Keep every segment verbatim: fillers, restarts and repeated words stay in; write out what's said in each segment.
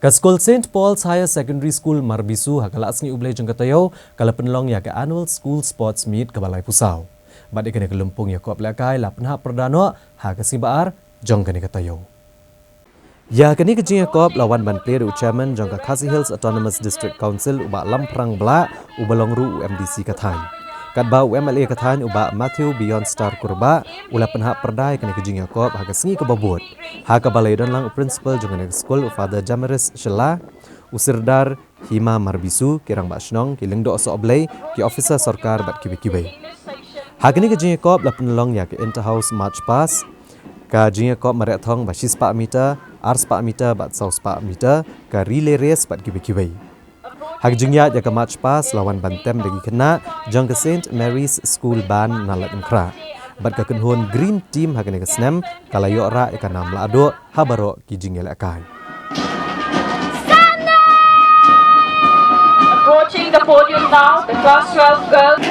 Ka skul Saint Paul's Higher Secondary School Marbisu ha ka la sngi U Blei jong ka taïew ka la pynlong ïa ka Annual School Sports Meet kaba laiphew saw. Bad ïa kane ka lympung ïakop lehkai la pynhap pyrda noh ha ka sngi ba ar jong kane ka taïew. Ïa kane ka jingïakop la wan ban plie da u Chairman jong ka Khasi Hills Autonomous District Council u Bah Lamphrang Blah, uba long ruh u M D C ka thaiñ. Katba u M L A ka thaiñ u Bah Matthew Beyond Star Kurbah u la pynhap pyrda ïa kane ka jingïakop ha ka sngi kaba bud, ha kaba la ïadon lang u Principal jong kane ka skul u Father Jamaris Shylla, u Sirdar Hima Marbisu, ki Rangbah Shnong, ki Lyngdoh Sohblei, ki officer sorkar bad kiwei kiwei. Ha kane ka jingïakop la pynlong ïa ka Inter House March Past, ka jingïakop mareh thong ba shispah meter, arspah meter bad sawspah meter, ka relay race bad kiwei kiwei. Ha ka jingïaid ïa ka March Past la wan ban tem da ki khynnah jong ka Saint Mary's School Band na Laitumkhrah. Bad ka kynhun Green Team ha kane ka snem ka la ïoh rah ïa ka nam lahduh ha baroh ki jingïalehkai. Approaching the podium now, the class twelve girls.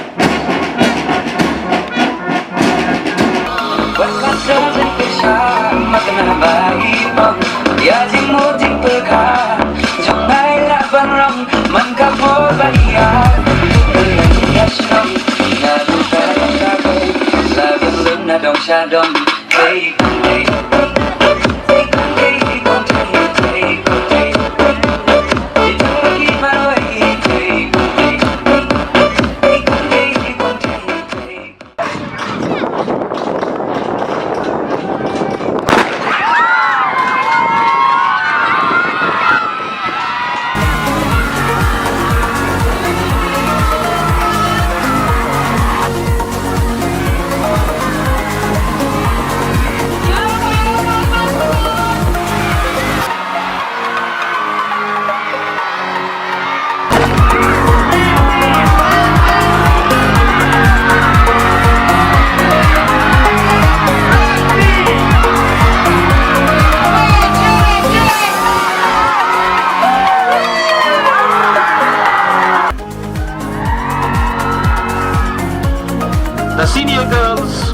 The senior girls